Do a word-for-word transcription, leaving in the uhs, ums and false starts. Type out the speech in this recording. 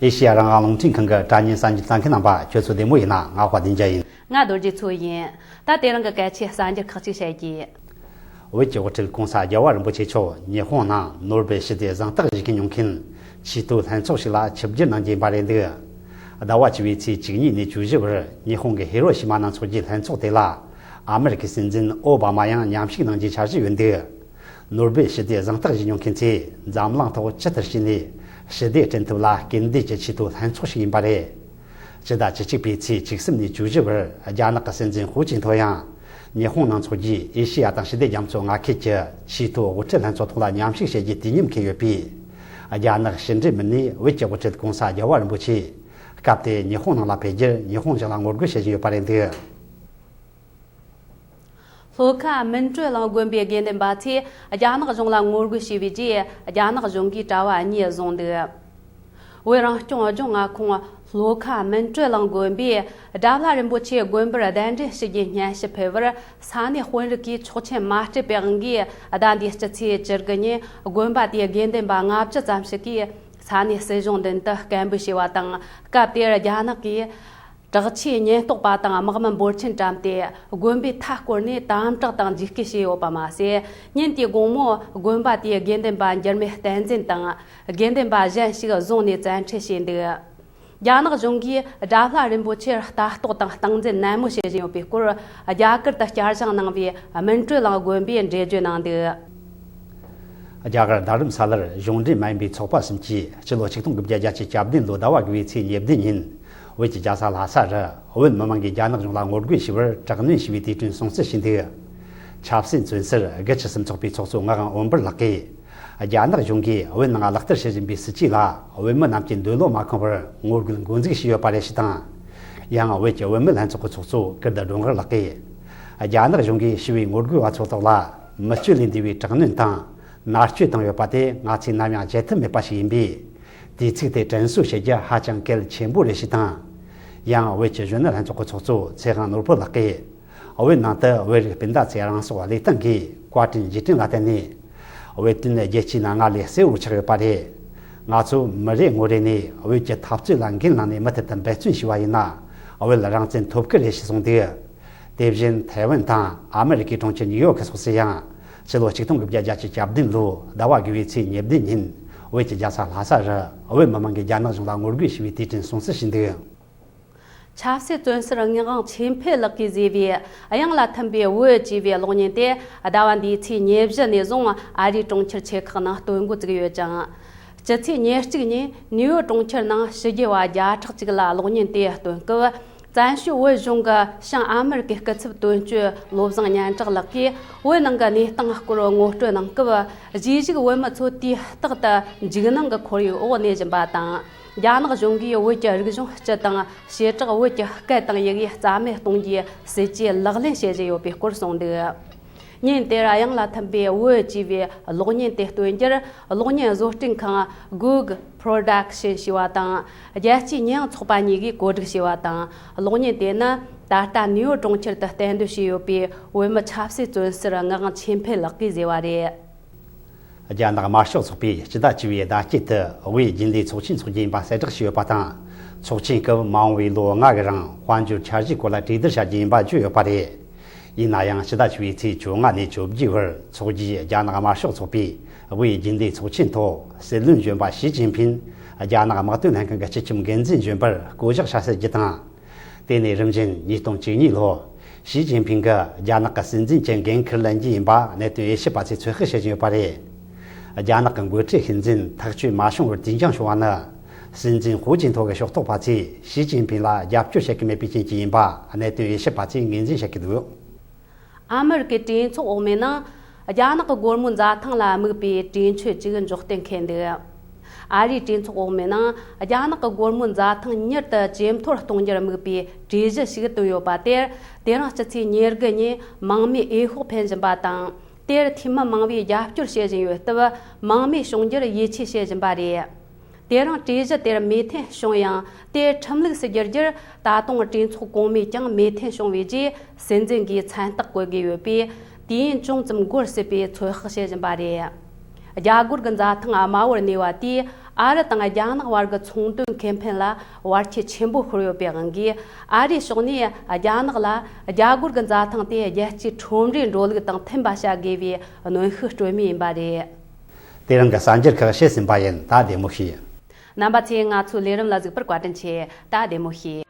ཨེ་ཤེ་ཡ་རང་དབང་རླུང་འཕྲིན་ཁང་གི་དྲ་བརྙན་གསར་འགྱུར་གསན་མཁན་རྣམ་པ་ཁྱོད་ཚོ་བདེ་མོ་ཡིན་ན། ང་དཔལ་ལྡན་རྒྱལ་ཡིན། ང་རྡོ་རྗེ་མཚོ་ཡིན། ད་དེ་རིང་གི་གལ་ཆེའི་གསར་འགྱུར་ཁག་ཅིག་བཤད་རྒྱུ། བོད་ཀྱི་དབུ་ཁྲིད་༸གོང་ས་རྒྱལ་བ་རིན་པོ་ཆེ་མཆོག་ཉི་ཧོང་ནང་ནོ་སྦེལ་ཞི་བདེའི་གཟེངས་རྟགས་བཞེས་མཁན་མྱོང་མཁན་ཆེས་མཐོའི་ལྷན་ཚོགས་ཤིག་ལ་ཆིབས་བསྒྱུར་གནང་རྒྱུ་ཡིན་པ་རེད་འདུག་ཟླ་བ་བཅུ་པའི་ཚེས་བཅུ་གཉིས་ནས་བཅུ་བཞི་བར་ཉི་ཧོང་གི་ཧི་རོ་ཤི་མ་ནང་འཚོགས་རྒྱུའི་ལྷན་ཚོགས་དེ་ལ་ཨ་མེ་རི་ཁའི་སྲིད་འཛིན་ཨོ་བྷ་མ་ཡང་མཉམ་ཞུགས་གནང་རྒྱུའི་འཆར་གཞི་ཡོད་འདུག་ནོ་སྦེལ་ཞི་བདེའི་གཟེངས་རྟགས་བཞེས་མྱོང་མཁན་ཚོས་འཛམ་གླིང་ཐོག་ཇི་ལྟར་བྱས་ནས་ཞི་བདེ་བསྐྲུན་ཐུབ་ལ་སྐུལ་འདེད་ཀྱི་ཆེས་མཐོའི་ལྷན་ཚོགས་ཤིག་ཡིན་པ་རེད། ཕྱི་ཟླ་བཅུ་གཅིག་པའི་ཚེས་བཅུ་གསུམ་ནས་བཅུ་བཞི་བར་རྒྱ་ནག་གི་སྲིད་འཛིན་ཧུའུ་ཅིན་ཐོ་ཡང་ཉི་ཧོང་ནང་འཚོགས་རྒྱུའི་ཨེ་ཤེ་ཡ་དང་ཞི་བདེ་རྒྱ་མཚོ་མངའ་ཁུལ་གྱི་ཆེས་མཐོའི་དབུ་ཁྲིད་ལྷན་ཚོགས་ཐོག་ལ་མཉམ་ཞུགས་བྱེད་རྒྱུའི་དུས་མཉམ་འཁེལ་ཡོད་པས། རྒྱ་ནག་ཕྱི་འབྲེལ་མི་སྣས་བོད་ཀྱི་དབུ་ཁྲིད་༸གོང་ས་རྒྱལ་བ་རིན་པོ་ཆེ་སྐབས་དེར་ཉི་ཧོང་ནང་ལ་ཕེབས་རྒྱུར་ཉི་ཧོང་གཞུང་ལ་ངོ་རྒོལ་བྱེད་བཞིན་ཡོད་པ་རེད་འདུག་ལྷོ་ཁ་མིན་ཀྲོའེ་གླིང་དགོན་པའི་དགེ་འདུན་པ་ཚོས་རྒྱ་ནག་གཞུང་ལ་ངོ་རྒོལ་བྱས་པའི་རྗེས། རྒྱ་ནག་གཞུང་གིས་གྲྭ་བ་གཉིས་བཟུང་འདུག་བོད་རང་སྐྱོང་ལྗོངས་མངའ་ཁོངས་ལྷོ་ཁ་མིན་ཀྲོའེ་གླིང་དགོན་པས་དགྲ་བླ་རིན་པོ་ཆེ་དགོན་པར་གདན་འདྲེན་ཞུ་རྒྱུའི་སྙན་ཞུ་ཕུལ་བར། ས་གནས་དཔོན་རིགས་ཀྱིས་ཆོག་མཆན་མ་སྤྲད་པའི་དབང་གིས་ཟླ་འདིའི་སྤྱི་ཚེས་བཅུ་དགུ་ཉིན་དགོན་པ་དེའི་དགེ་འདུན་པ་ལྔ་བཅུ་ཙམ་ཞིག་གིས་ས་གནས་སྲིད་གཞུང་མདུན་དུ་སྐད་འབོད་བྱས་པ་དང་། སྐབས་དེར་རྒྱ་ནག་གིས་དྲག་ཆས་ཉེན་རྟོག་པ་དང་དམག་མི་འབོར་ཆེན་བཀྲམ་སྟེ། དགོན་པའི་མཐའ་བསྐོར་ནས་དམ་དྲག་དང་འཇིགས་སྐུལ་བྱས་ཡོད་པ་མ་ཟད། ཉིན་དེའི་དགོང་མོ་དགོན་པ་དེའི་དགེ་འདུན་པ་འགྱུར་མེད་བསྟན་འཛིན་དང་། དགེ་འདུན་པ་གཞན་ཞིག་བཟུང་ནས་བཙན་ཁྲིད་བྱས་འདུག་རྒྱ་ནག་གཞུང་གིས་དགྲ་བླ་རིན་པོ་ཆེར་ལྟ་རྟོག་དང་སྟངས་འཛིན་ནན་མོ་བྱེད་བཞིན་ཡོད་པའི་སྐོར། རྒྱ་གར་དུ་བསྐྱར་བཞེངས་གནང་བའི་མིན་ཀྲོའེ་གླིང་དགོན་པས་འགྲེལ་བརྗོད་གནང་འདུག་རྒྱ་གར་རྡ་རམ་ས་ལར་གཞུང་འབྲེལ་མ་ཡིན་པའི་ཚོགས་པ་གསུམ་གྱིས་ཕྱི་ལོ་ཆིག་སྟོང་དགུ་བརྒྱ་བརྒྱད་ཅུ་གྱ་བདུན་ལོའི་ཟླ་བ་དགུ་པའི་ཚེས་ཉེར་བདུན་ཉིན། བོད་ཀྱི་རྒྱལ་ས་ལྷ་ས་རུ་བོད་མི་མང་གིས་རྒྱ་ནག་གཞུང་ལ་ངོ་རྒོལ་བྱས་པར་དྲག་གནོན་བྱས་པའི་དུས་དྲན་སྲུང་བརྩི་བྱས་འདུག་ཆབ་སྲིད་བཙོན་ཟུར་དགུ་བཅུ་གསུམ་ཚོགས་པའི་ཚོགས་གཙོ་ངག་དབང་འོད་འབར་ལགས་ཀྱིས། རྒྱ་ནག་གཞུང་གིས་བོད་ནང་ལག་བསྟར་བྱེད་བཞིན་པའི་སྲིད་ཇུས་ལ་བོད་མི་རྣམས་ཀྱི་འདོད་བློ་མ་ཁེངས་པར་ངོ་རྒོལ་འགོ་འཛུགས་བྱས་ཡོད་པ་རེད་ཞེས་དང་། ཡང་བོད་ཀྱི་བུད་མེད་ལྷན་ཚོགས་ཀྱི་ཚོགས་གཙོ་ཀིརྟི་སྒྲོལ་དཀར་ལགས་ཀྱིས། རྒྱ་ནག་གཞུང་གིས་ཞི་བའི་ངོ་རྒོལ་བ་ཚོའི་ཐོག་ལ་མི་སྤྱོད་ལས་འདས་པའི་དྲག་གནོན་དང་མནར་གཅོད་བཏང་ཡོད་པ་དེ་ང་ཚོས་ནམ་ཡང་བརྗེད་ཐབས་མེད་པ་ཞིག་ཡིན་པས། དུས་ཚིགས་དེ་དྲན་གསོ་བྱེད་རྒྱུ་ཧ་ཅང་གལ་ཆེན་པོ་རེད་ཞེས་དང་། ཡང་བོད་ཀྱི་གཞོན་ནུ་ལྷན་ཚོགས་ཀྱི་ཚོགས་གཙོ་ཚེ་དབང་ནོར་བུ་ལགས་ཀྱིས། བོད་ནང་དུ་བོད་རིགས་སྤུན་ཟླ་ཚོས་རང་སྲོག་བློས་བཏང་གིས་བཀའ་དྲིན་རྗེས་དྲན་ལ་བརྟེན་ནས། བོད་དོན་རྒྱལ་སྤྱིའི་ནང་སྔར་ལས་གསལ་བོར་ཆགས་ཡོད་པ་རེད། ང་ཚོ་མི་རེ་ངོ་རེ་ནས་བོད་ཀྱི་འཐབ་རྩོད་ལ་འགན་བླངས་ནས་མུ་མཐུད་དུ་འབད་བརྩོན་བྱས་པ་ཡིན་ན། བོད་རང་བཙན་ཐོབ་ཀྱི་རེད་ཞེས་གསུངས་འདུག་དེ་བཞིན་ཐའེ་ཝན་དང་ཨ་མེ་རི་ཀའི་གྲོང་ཁྱེར་ཉིའུ་ཡོག་གི་སོགས་སུ་ཡང་། ཕྱི་ལོ་ཆིག་སྟོང་དགུ་བརྒྱ་བརྒྱད་ཅུ་གྱ་བདུན་ལོའི་ཟླ་བ་དགུ་པའི་ཚེས་ཉེར་བདུན་ཉིན། བོད་ཀྱི་རྒྱལ་ས་ལྷ་ས་རུ་བོད་མི་མང་གིས་རྒྱ་ནག་གཞུང་ལ་ངོ་རྒོལ་བྱས་པའི་དུས་དྲན་སྲུང་བརྩི་བྱས་འདུག་ཆབ་སྲིད་བཙོན་ཟུར་ངག་དབང་ཆོས་འཕེལ་ལགས་ཀྱིས་མཛད་པའི་དབྱངས་ལ་ཐིམ་པའི་བོད་ཅེས་པའི་གློག་བརྙན་དེ་ཟླ་བ་འདིའི་ཚེས་ཉེར་བཞི་ནས་བཟུང་ཨ་རིའི་གྲོང་ཁྱེར་ཆེ་ཁག་ནང་སྟོན་འགོ་བཙུགས་ཡོད་ཅིང་། སྤྱི་ཚེས་ཉེར་གཅིག་ཉིན་ནིའུ་ཡོག་གྲོང་ཁྱེར་ནང་ཕྱི་རྒྱལ་བ་བརྒྱ་ཕྲག་གཅིག་ལ་གློག་བརྙན་དེ་སྟོན་སྐབས། བཙན་བྱོལ་བོད་གཞུང་གི་བྱང་ཨ་མེ་རི་ཀའི་སྐུ་ཚབ་དོན་གཅོད་བློ་བཟང་སྙན་གྲགས་ལགས་ཀྱིས་བོད་ནང་གི་གནས་སྟངས་སྐོར་ངོ་སྤྲོད་གནང་སྐབས། གཞིས་བཞུགས་བོད་མི་ཚོ་དུས་རྟག་ཏུ་འཇིགས་སྣང་གི་ཁོར་ཡུག་འོག་གནས་བཞིན་པ་དང་། རྒྱ་ནག་གཞུང་གིས་བོད་ཀྱི་རིག་གཞུང་སྤྱི་དང་བྱེ་བྲག་བོད་ཀྱི་སྐད་དང་ཡི་གེ་རྩ་མེད་གཏོང་རྒྱུའི་སྲིད་ཇུས་ལག་ལེན་བྱེད་བཞིན་ཡོད་པའི་སྐོར་གསུངས་འདུག་ཉིན་དེར་དབྱངས་ལ་ཐིམ་པའི་བོད་ཅེས་པའི་གློག་བརྙན་དེ་སྟོན་རྒྱུར་གློག་བརྙན་བཟོ་སྐྲུན་ཁང་གུག་པྲོ་ཌག་ཤན་ཞེས་པ་དང་། རྒྱལ་སྤྱིའི་ཉེས་ཡངས་ཚོགས་པ་གཉིས་ཀྱིས་བཀོད་སྒྲིག་བྱས་པ་དང་། གློག་བརྙན་དེ་ནི་ད་ལྟ་ནིའུ་ཡོག་གྲོང་ཁྱེར་དུ་གཏན་སྡོད་བྱས་ཡོད་པའི་བོད་མི་ཆབ་སྲིད་བཙོན་ཟུར་ངག་དབང་ཆོས་འཕེལ་ལགས་ཀྱིས་མཛད་པ་རེད། རྒྱ་ནག་དམར་ཤོག་ཚོགས་པས་སྤྱི་ཟླ་བཅུ་པའི་ཟླ་དཀྱིལ་དུ་དབུས་རྒྱུན་ལས་ཚོགས་ཆེན་འཚོགས་རྒྱུ་ཡིན་པ་གསལ་བསྒྲགས་བྱས་ཡོད་པ་དང་། ཚོགས་ཆེན་སྐབས་མ་འོངས་པའི་ལོ་ལྔ་གི་རིང་དཔལ་འབྱོར་འཆར་གཞིའི་སྐོར་ལ་གྲོས་བསྡུར་བྱ་རྒྱུ་ཡིན་པ་བརྗོད་ཡོད་པ་རེད། ཡིན་ན་ཡང་ཕྱི་ཟླ་བཅུ་པའི་ཚེས་བཅོ་ལྔ་ནས་བཅོ་བརྒྱད་བར་འཚོགས་རྒྱུའི་རྒྱ་ནག་དམར་ཤོག་ཚོགས་པའི་དབུས་རྒྱུན་ལས་ཚོགས་ཆེན་ཐོག་སྲིད་བློན་གཞོན་པ་ཞི་ཅིན་ཕིན་རྒྱ་ནག་དམག་དོན་ལྷན་ཁང་གི་སྤྱི་ཁྱབ་འགན་འཛིན་གཞོན་པར་བསྐོ་གཞག་བྱ་སྲིད་ཀྱི་དང་། དེ་ནས་རིམ་བཞིན་ཉིས་སྟོང་བཅུ་གཉིས་ལོར་ཞི་ཅིན་ཕིན་གྱིས་རྒྱ་ནག་གི་སྲིད་འཛིན་གྱི་འགན་འཁུར་ལེན་རྒྱུ་ཡིན་པ་གནད་དོན་དབྱེ་ཞིབ་པ་ཚོས་ཚོད་དཔག་བྱེད་བཞིན་ཡོད་པ་རེད། རྒྱ་ནག་གི་འགོ་ཁྲིད་ཤུལ་འཛིན་ཐག་གཅོད་མ་བྱུང་བར་དུས་འགྱངས་བྱུང་བ་ནི། སྲིད་འཛིན་ཧུའུ་ཅིན་ཐོ་གི་ཕྱོགས་གཏོགས་པ་ཚོས་ཞི་ཅིན་ཕིན་ལ་རྒྱབ་སྐྱོར་བྱེད་ཀྱི་མེད་པའི་རྐྱེན་གྱིས་ཡིན་པ་གནད་དོན་དབྱེ་ཞིབ་པ་ཚོས་ངོས་འཛིན་བྱེད་ཀྱི་འདུག་ཨ་མེ་རི་ཀའི་གྲོས་ཚོགས་འོག་མའི་ནང་རྒྱ་ནག་གི་སྒོར་མོའི་འཛའ་ཐང་ལ་དམིགས་པའི་གྲོས་ཆོད་ཅིག་འཇོག་གཏན་འཁེལ་འདུག་ཨ་རིའི་གྲོས་ཚོགས་འོག་མའི་ནང་རྒྱ་ནག་གི་སྒོར་མོའི་འཛའ་ཐང་མྱུར་དུ་ཇེ་མཐོར་གཏོང་རྒྱུར་དམིགས་པའི་གྲོས་གཞི་ཞིག་བཏོན་ཡོད་པ་དེར། དེ་རིང་སྤྱི་ཚེས་ཉེར་དགུ་ཉིན་མང་མོས་འོས་ཤོག་འཕེན་བཞིན་པ་དང་། དེར་འཐུས་མི་མང་བས་རྒྱབ་སྐྱོར་བྱེད་བཞིན་ཡོད་སྟབས། མང་མོས་བྱུང་རྒྱུར་ཡིད་ཆེས་བྱེད་བཞིན་པ་རེད། དེ་རིང་གྲོས་གཞི་དེར་མོས་མཐུན་བྱུང་ཡང་། དེ་ཁྲིམས་ལུགས་སུ་བསྒྱུར་རྒྱུར་ད་དུང་གྲོས་ཚོགས་གོང་མས་ཀྱང་མོས་མཐུན་བྱུང་བའི་རྗེས། སྲིད་འཛིན་གྱིས་མཚན་རྟགས་བཀོད་དགོས་ཡོད་པས། དུས་ཡུན་ཅུང་ཙམ་འགོར་སྲིད་པའི་ཚོད་དཔག་བྱེད་བཞིན་པ་རེད། རྒྱ་སྒོར་གྱི་འཛའ་ཐང་དམའ་བོར་གནས་པ་དེས། ཨ་རི་དང་རྒྱ་ནག་བར་གྱི་ཚོང་དོན་ཁེ་ཕན་ལ་བར་ཁྱད་ཆེན་པོ་ཤོར་ཡོད་པའི་དབང་གིས། ཨ་རིའི་ཕྱོགས་ནས་རྒྱ་ནག་ལ་རྒྱ་སྒོར་གྱི་འཛའ་ཐང་དེ་རྒྱལ་སྤྱིའི་ཁྲོམ་རའི་འགྲོ་ལུགས་དང་མཐུན་པ་བྱ་དགོས་པའི་གནོན་ཤུགས་སྤྲོད་མུས་ཡིན་པ་རེད། དེ་རིང་གི་གསར་འགྱུར་ཁག་བཤད་ཟིན་པ་ཡིན། ད་བདེ་མོ་བྱོས། རྣམ་པ་ཚོས་ང་ཚོའི་ལས་རིམ་ལ་གཟིགས་པར་བཀའ་དྲིན་ཆེ། ད་བདེ་མོ་བྱོས།